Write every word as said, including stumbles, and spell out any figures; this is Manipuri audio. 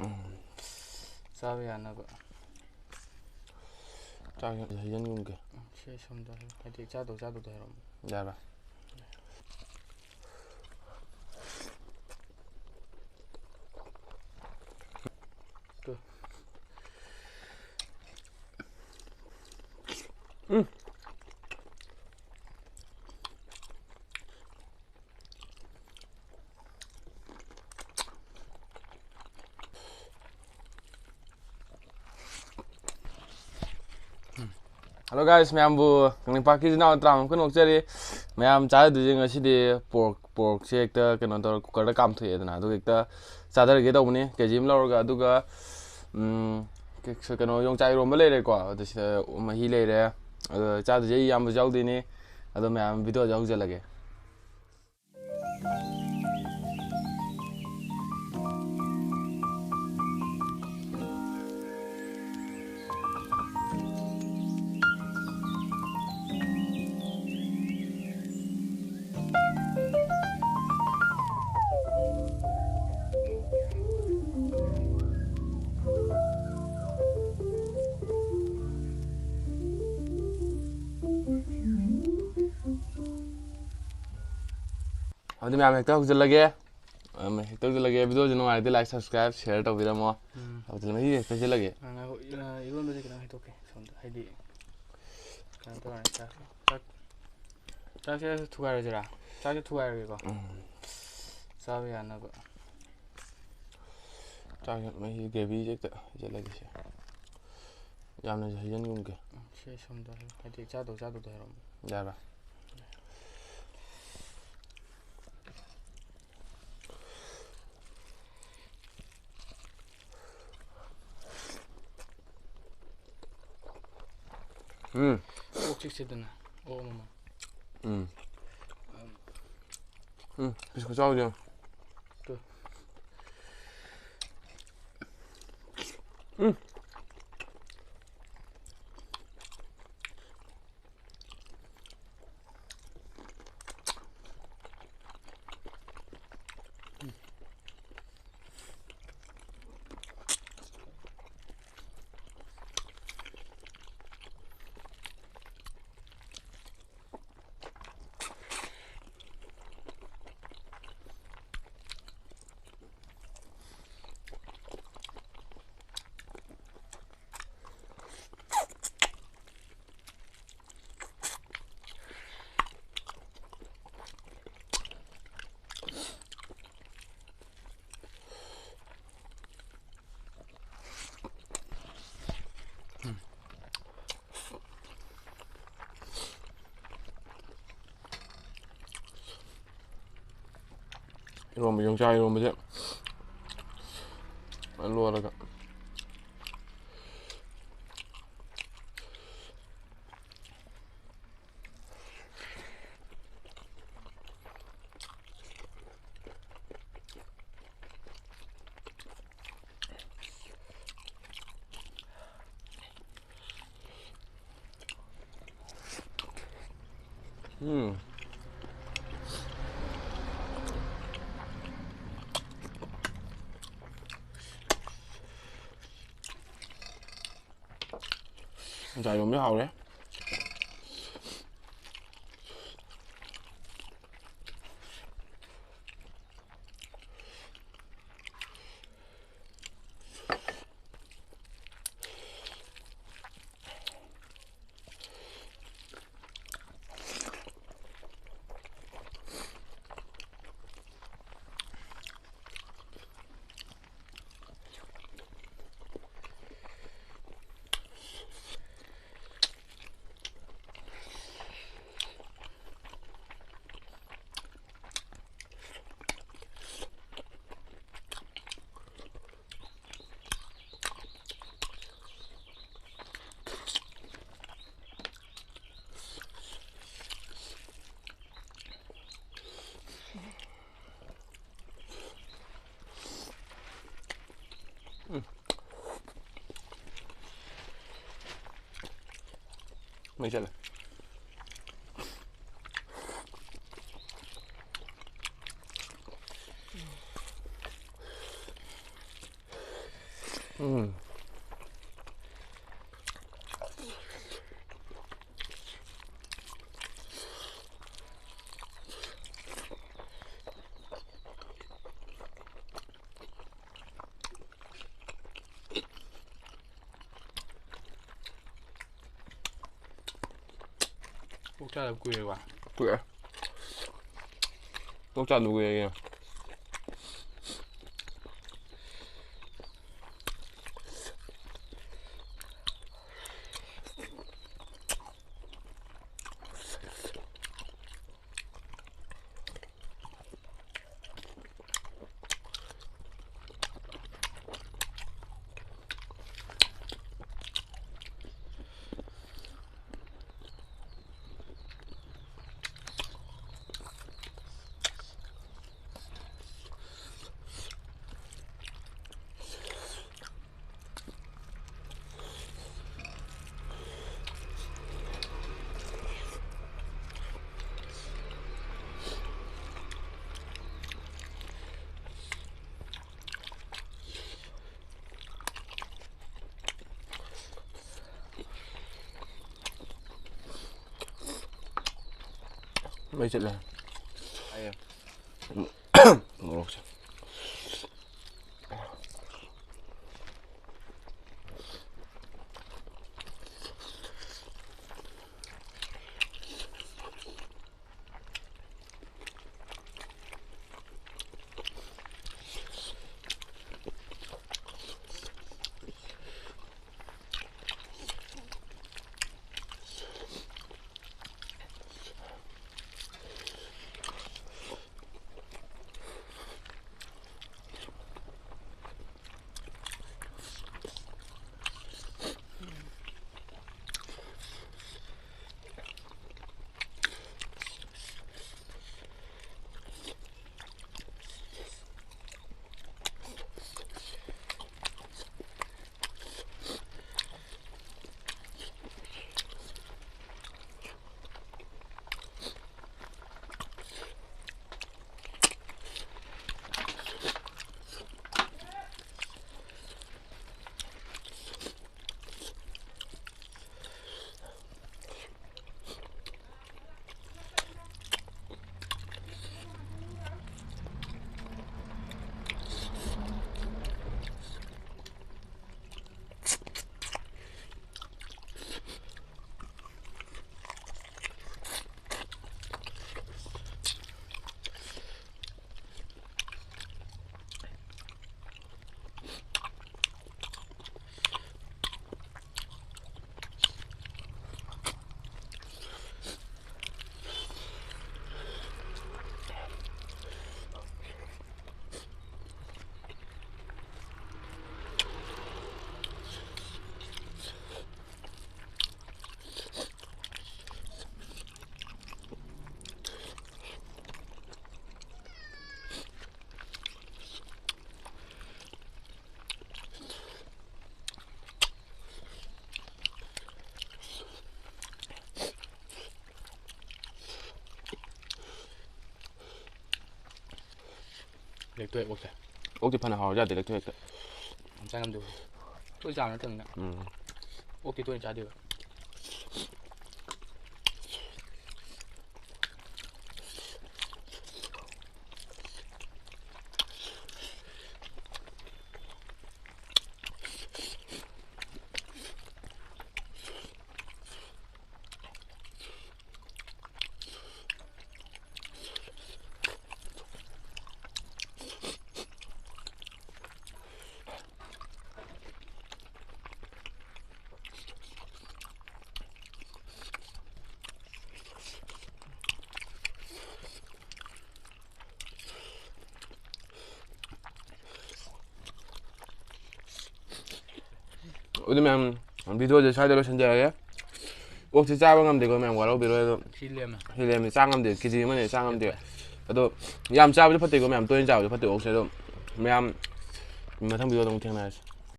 ꯎꯝ꯫ ꯆꯥꯕ ꯌꯥꯅꯕ꯫ ꯆꯥꯛ ꯍꯩꯖꯟꯒꯨꯝꯒꯦ꯫ ꯁꯤ ꯑꯩ ꯁꯣꯝꯗ ꯍꯥꯏꯗꯤ ꯆꯥꯗꯧ ꯆꯥꯗꯧꯗꯣ ꯍꯥꯏꯔꯛꯑꯣ꯫ ꯌꯥꯔꯕ? ꯇꯨ꯫ ꯎꯝ꯫ Hello guys, ꯃꯌꯥꯝꯕꯨ ꯀꯪꯂꯩꯄꯥꯛꯀꯤ ꯏꯆꯤꯟ ꯏꯅꯥꯎ ꯇꯔꯥꯃꯨꯛ ꯀꯟꯅ ꯑꯣꯛꯆꯔꯤ꯫ ꯃꯌꯥꯝ ꯆꯥꯖꯗꯣꯏꯁꯦ ꯉꯁꯤꯗꯤ pork, porkꯁꯦ ꯍꯦꯛꯇ ꯀꯩꯅꯣ ꯇꯧꯔ cookerꯗ ꯀꯥꯝꯊꯣꯛꯑꯦꯗꯅ, ꯑꯗꯨꯒ ꯍꯦꯛꯇ ꯆꯥꯊꯔꯒꯦ ꯇꯧꯕꯅꯤ꯫ KG ꯑꯃ ꯂꯧꯔꯒ, ꯑꯗꯨꯒ, ꯎꯝ, ꯀꯩ-, ꯀꯩꯅꯣ, ꯌꯣꯡꯆꯥꯛ ꯏꯔꯣꯝꯕ ꯂꯩꯔꯦꯀꯣ, ꯑꯗꯨ ꯁꯤꯗ ꯃꯍꯤ ꯂꯩꯔꯦ꯫ ꯑꯗꯣ ꯆꯥꯗꯣꯏꯁꯦ ꯑꯩ ꯏꯌꯥꯝꯕꯁꯨ ꯌꯥꯎꯗꯣꯏꯅꯤ꯫ ꯑꯗꯣ ꯃꯌꯥꯝ videoꯗ ꯍꯧꯖꯤꯜꯂꯒꯦ꯫ ꯑꯗꯨꯗꯤ ꯃꯌꯥꯝ ꯍꯦꯛꯇ ꯍꯧꯖꯤꯜꯂꯒꯦ꯫ ꯃꯌꯥꯝ ꯍꯦꯛꯇ ꯍꯧꯖꯤꯜꯂꯒꯦ꯫ Videoꯁꯦ ꯅꯨꯡꯉꯥꯏꯔꯗꯤ like, subscribe, share ꯇꯧꯕꯤꯔꯝꯃꯣ꯫ ꯎꯝ꯫ ꯍꯧꯖꯤꯜꯂꯒꯦ, ꯍꯦꯛꯇ ꯍꯧꯖꯤꯜꯂꯒꯦ꯫ ꯑ, ꯉꯥꯏꯈꯣ, ꯑ, ꯏꯔꯣꯟꯕꯁꯦ ꯈꯤꯇꯪ ꯍꯩꯗꯣꯛꯀꯦ ꯁꯣꯝꯗ, ꯍꯥꯏꯗꯤ ꯀꯩꯅꯣ ꯇꯧꯔꯅꯤ, ꯆꯥꯛ, ꯆꯥꯛ, ꯆꯥꯛꯁꯦ ꯊꯨꯒꯥꯏꯔꯁꯤꯔꯥ? ꯆꯥꯛꯁꯦ ꯊꯨꯒꯥꯏꯔꯒꯦꯀꯣ꯫ ꯎꯝ꯫ ꯆꯥꯕ ꯌꯥꯅꯕ꯫ ꯆꯥꯛꯁꯦ ꯃꯍꯤ gravyꯁꯦ ꯍꯦꯛꯇ ꯍꯩꯖꯤꯜꯂꯒꯦ ꯁꯦ꯫ ꯌꯥꯝꯅꯁꯨ ꯍꯩꯖꯤꯟꯒꯨꯝꯒꯦ꯫ ꯎꯝ, ꯁꯤ ꯁꯣꯝꯗ ꯍꯥꯏꯗꯤ ꯆꯥꯗꯧ ꯆꯥꯗꯧꯗꯣ ꯍꯥꯏꯔꯛꯑꯣ꯫ ꯌꯥꯔꯕ? ꯎꯝ꯫ ꯑꯣꯛ ꯆꯤꯛꯁꯤꯗꯅ꯫ ꯑꯣꯛ ꯑꯃꯃꯝ꯫ ꯎꯝ꯫ ꯎꯝ, piece ꯈꯨꯆꯥꯎꯗꯤ ꯌꯦꯡꯉꯣ꯫ ꯇꯨ꯫ ꯎꯝ꯫ ꯏꯔꯣꯝꯕ, ꯌꯣꯡꯆꯥꯛ ꯏꯔꯣꯝꯕꯁꯦ ꯂꯣꯜꯂꯒ꯫ ꯎꯝ꯫ ꯌꯣꯡꯆꯥꯛ ꯏꯔꯣꯝꯕ ꯍꯥꯎꯔꯦ꯫ ꯎꯝ꯫ ꯃꯩ ꯆꯠꯂꯦ꯫ ꯎꯝ꯫ ꯑꯣꯛ ꯆꯥꯗꯕ ꯀꯨꯏꯔꯦꯀꯣ꯫ ꯀꯨꯏꯔꯦ꯫ ꯑꯣꯛ ꯆꯥꯗꯕ ꯀꯨꯏꯔꯦ꯫ ꯃꯩ ꯆꯠꯂꯦ꯫ ꯍꯥꯏꯌꯦ꯫ ꯃꯣꯔꯣꯛꯁꯦ꯫ ꯂꯦꯛꯇꯣꯛꯑꯦ ꯑꯣꯛꯁꯦ꯫ ꯑꯣꯛꯇꯤ ꯐꯅ ꯍꯥꯎꯔꯁꯨ ꯌꯥꯗꯦ ꯂꯦꯛꯊꯣꯛꯑꯦ ꯍꯦꯛꯇ꯫ ꯌꯥꯝ ꯆꯥ ꯉꯝꯗꯦ꯫ ꯇꯣꯏ ꯆꯥꯕ ꯅꯠꯇꯕꯅꯤꯅ꯫ ꯎꯝ꯫ ꯑꯣꯛꯇꯤ ꯇꯣꯏꯅ ꯆꯥꯗꯦꯕ꯫ ꯑꯗꯨ ꯃꯌꯥꯝ, ꯚꯤꯗꯤꯑꯣꯁꯦ ꯁ꯭ꯋꯥꯏꯗ ꯂꯣꯏꯁꯤꯟꯖꯔꯒꯦ꯫ ꯑꯣꯛꯁꯦ ꯆꯥꯕ ꯉꯝꯗꯦꯀꯣ ꯃꯌꯥꯝ, ꯋꯥꯔꯧꯕꯤꯔꯣꯏ꯫ ꯑꯗꯣ ꯁꯤ ꯂꯦꯝꯃꯦ꯫ ꯁꯤ ꯂꯦꯝꯃꯦ, ꯆꯥ ꯉꯝꯗꯦ, ꯀꯦꯖꯤ ꯑꯃꯅꯦ ꯆꯥ ꯉꯝꯗꯦ꯫ ꯑꯗꯣ ꯌꯥꯝ ꯆꯥꯕꯁꯨ ꯐꯠꯇꯦꯀꯣ ꯃꯌꯥꯝ, ꯇꯣꯏꯅ ꯆꯥꯕꯁꯨ ꯐꯠꯇꯦ ꯑꯣꯛꯁꯦ꯫ ꯑꯗꯣ ꯃꯌꯥꯝ, ꯃꯊꯪ ꯚꯤꯗꯤꯑꯣꯗ ꯑꯃꯨꯛ ꯊꯦꯡꯅꯔꯁꯤ꯫